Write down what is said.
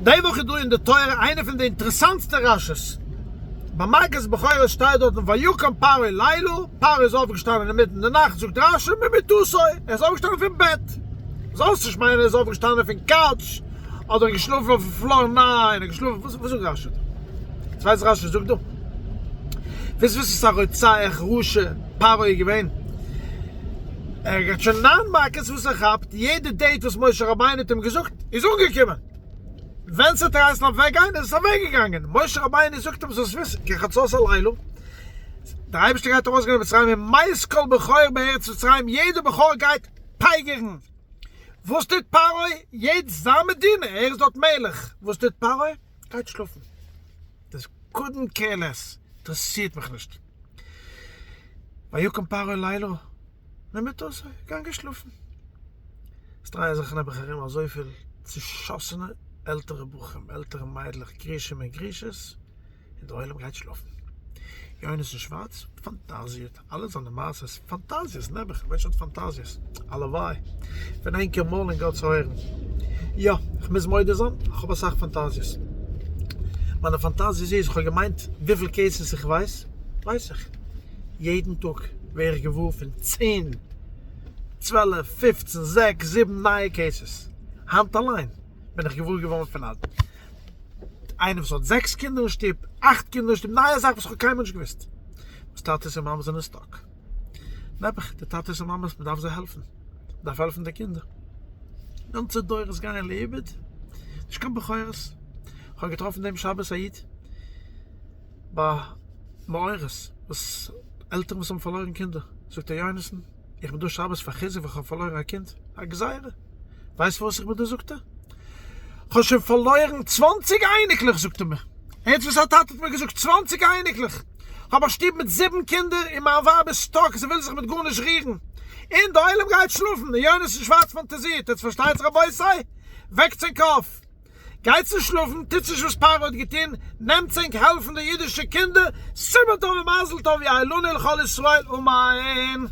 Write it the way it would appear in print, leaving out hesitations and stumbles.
די וואך איז דא אין די תורה איינע פון די אינטערעסאנטסטע רשי'ס. ביי מכת בכורות שטייט דארטן ויקם פרעה לילה, פרעה איז אויפגעשטאנען אינמיטן די נאכט, זאגט רשי ממיטתו, ער איז אויפגעשטאנען פון בעט. זאלסט נישט מיינען ער איז אויפגעשטאנען פון couch אדער געשלאפן אויפן floor, ניין ער האט געשלאפן, וואס זאגט רשי דא? יעצט ווייסט רשי זאגט דא? ווייסט וואס איז א רוצח רשע פרעה איז געווען? ער האט שוין ניין מכות וואס ער כאפט, יעדע date וואס משה רבינו האט אים געזאגט איז אנגעקומען, ווען ס'האט געהייסן אוועקגיין איז עס אוועקגעגאנגען, משה רבינו זאגט אים זאלסט וויסן כחצות הלילה, דער אייבערשטער גייט ארויסגיין אין מצרים ומת כל בכור בארץ מצרים, יעדער בכור גייט פייגערן, וואס טוט פרעה? יעצט זיין מדינה, ער איז דארט מלך, וואס טוט פרעה? גייט שלאפן. דאס couldn't care less, אינטערעסירט מיך נישט. ויקם פרעה לילה ממיטתו, געגאנגען שלאפן. עס דרייען זיך נעבעך ארום אזויפיל צושאסענע עלטערע בחורים, עלטערע מיידלעך, גרושים און גרושות, און דער עולם גייט שלאפן. יונתן שווארץ פאנטאזירט אלע זיינע מעשות, פאנטאזיעס, נעבעך, א מענטש האט פאנטאזיעס, הלוואי פון ענקער מויל אין גאט'ס אויערן. יא, איך מוז מודה זיין, איך האב אסאך פאנטאזיעס. מיינע פאנטאזיעס איז, איך האב געמיינט וויפיל cases איך ווייס, ווייס איך. יעדן טאג ווער איך געוואר פון צען, 12, 15, זעקס, זיבן נייע cases. היינט אליין בין איך געוואר געווארן פון א איינער וואס האט זעקס קינדער אין שטוב, אכט קינדער אין שטוב, נייע זאך וואס איך האב קיינמאל נישט געוואוסט. וואס טאטעס און מאמעס זענען stuck. נעבעך, די טאטעס און מאמעס, מען דארף זיי העלפן. מען דארף העלפן די קינדער. גאנצע דורות גייען לאיבוד. נישט קיין בכורות. איך האב געטראפן דעם שבת א איד ביי מאורות, וואס עלטערן וואס האבן פארלוירן קינדער. זאגט ער, יונתן, איך בין דא שבת פאר חיזוק ווייל איך האב פארלוירן א קינד. א גזירה. ווייסט פארוואס איך בין דא זאגט ער? כ'האב שוין פארלוירן צוואנציג אייניקלעך זאגט ער מיר. הערטס וואס א טאטע האט מיר געזאגט, צוואנציג אייניקלעך! כ'האב א שטוב מיט זיבן קינדער און מיין ווייב איז stuck, זי וויל זיך מיט גארנישט רירן. און די עולם גייט שלאפן און יונתן שווארץ פאנטאזירט. עטס פארשטייטס רבותי? וועקטס ענק אויף! גייטס נישט שלאפן, טוטס נישט וואס פרעה האט געטון, נעמטס ענק העלפן די אידישע קינדער, סימן טוב ומזל טוב יהא לנו ולכל ישראל אמן!